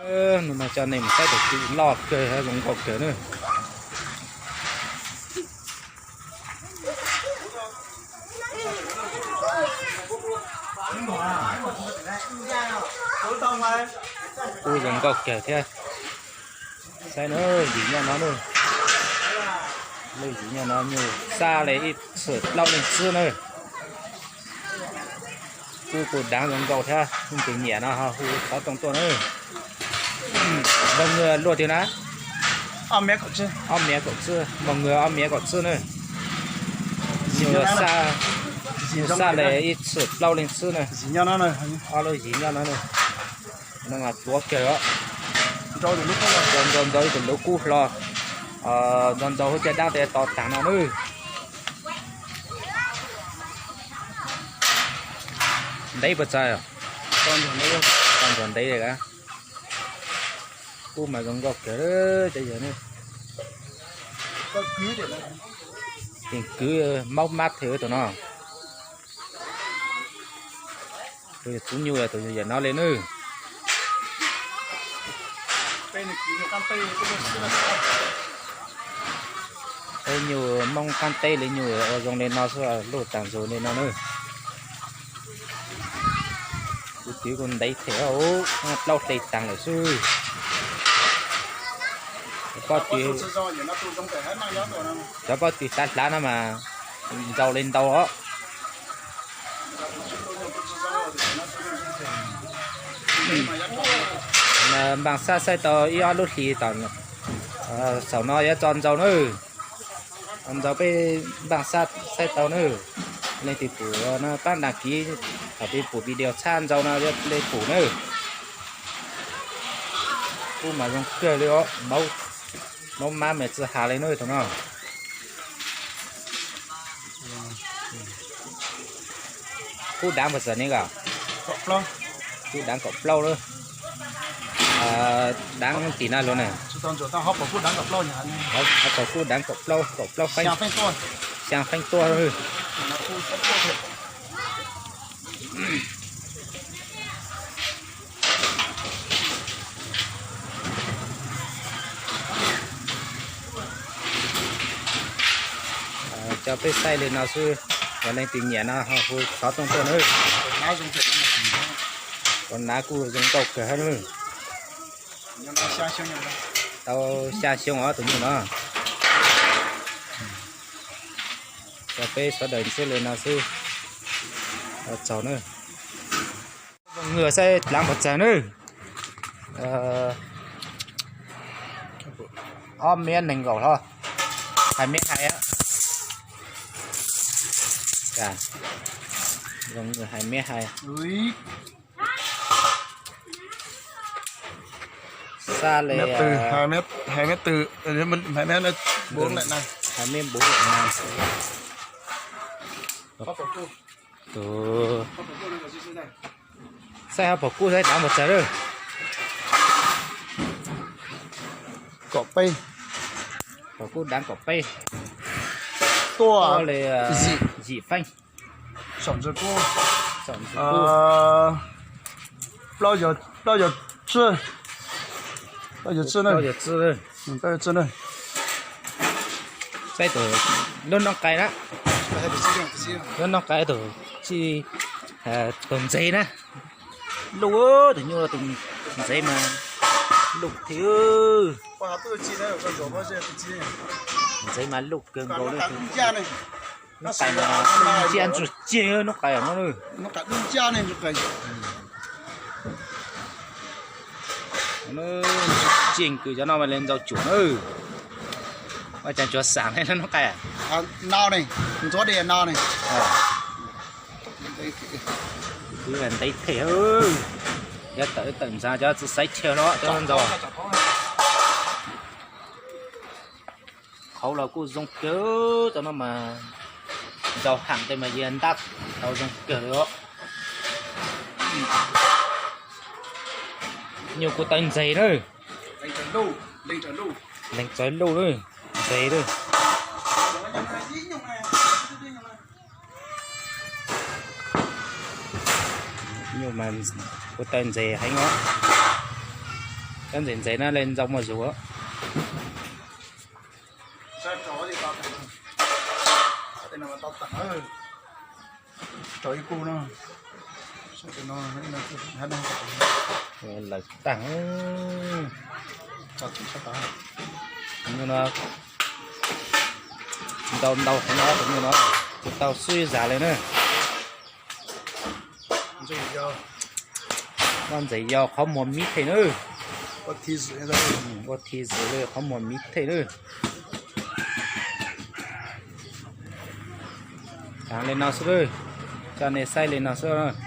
Hnub no coj nej mus saib tus kwv loj kawg, zoo nkauj kawg na. Kuj zoo nkauj kawg thiab. Saib na, yim nyob no na. Lub yim nyob no nyuj xaj li ib txhum plaub leej txwb na. Kuj kuj daav zoo nkauj thiab, leej twg nyiam no ho hu xov tooj tuaj na. Npog nws luaj twg na? Ob miav kaum txwb, npog nws ob miav kaum txwb na. Nyuj xaj li ib txhum plaub leej txwb na. Ob lub yim nyob no na. No mas tuav kawg os. Ntxau ntxau ib tus luv kub hlo. Ntxau ntxau hub caj dab tej to taag no na. Ntev puas txog? Tau ntxuag ntev li. Kub mas zoo nkauj kawg cov yawg ne. Tus kwv maub mab thiab tus no. Tus nyuj tus yawm no li nawb. Peb nyuj Hmoob qaab teb li nyuj ua zoo li no xwb, luj taag zug li no nawb. Kuv twv kuj ntev them, plaub hli taag lawm xwb. Pob tw, cov pob tw tav hlav no mas ntau li ntau os. Npaaj Xab saib tau ib ob lub hlis tom, thaum no yuav tso ntxau nawb. Ntxau peb Npaaj Xab saib tau nawb. Leej twg pum no pab đăng ký, thaum peb pum video txhab ntxau no yuav pum nawb. Kub mas zoo kawg li os, maub mab mas tsi has li nawb thaum no. Kub daav puas txog ne koj? Kub daav kaum plaub lawm. Daav tim no lawm na. Ho tau kub daav kaum plaub, kaum plaub feeb, xyaa feeb tuaj. Cov peb saib li no xwb, yog leej twg nyiam no ho hu xov tooj tuaj nawb. Tus nav kuj zoo nkauj kawg hab nawb. Tau xya xyoo os tus nyuj no. Cov peb sawv daws ntsib li no xwb, tsaug nawb. Nws saib dlaav puas txog nawb. Ob mev nees nkaum hlo, hais mev hais. Hais mev hais. Xab li, hais mev npuv na. Tus, saib hab pom kub saib daav puas txog lawm. Kaum peb, pom kub daav kaum peb, tuaj li yim feeb. Plaub caug tsi, plaub caug tsi na. Saib tus, lub noob qai na, lub noob qai tus, tsi, tus ntxev na. Luj, tus nyuj tus ntxev mas luj thiab. Ntxev mas luj kawg nkaus li. Noob qai mas ntsia ntsuag ciaj noob qai no. Ciaj kws cov no mas li ntxau cuam na. Ua cas cuav xam li noob qai. Ntev them, yog tawm tawm ntxaav cov tsi xaiv chaw no cov ntxau. Qhauv los kuj zoo kawg, cov no mas ntxau heev tej mas yog ntab tau zoo kawg os. Nyuj kuj tawv ntxeg na. Lees txawv luj na, ntxeg na. Nyuj mas kuj tawv ntxeg heev os. Ntxeev ntxeev na le ntxau muaj zug. Lawv tag. Tus nyuj no ntau ntau heev no, tus nyuj no tsis tau xwb zam li na. Noj ntxeev yau qhov muag mib theej na. Ua thi zim li qhov muag mib theej na. Tag li no xwb, coj nej saib li no xwb.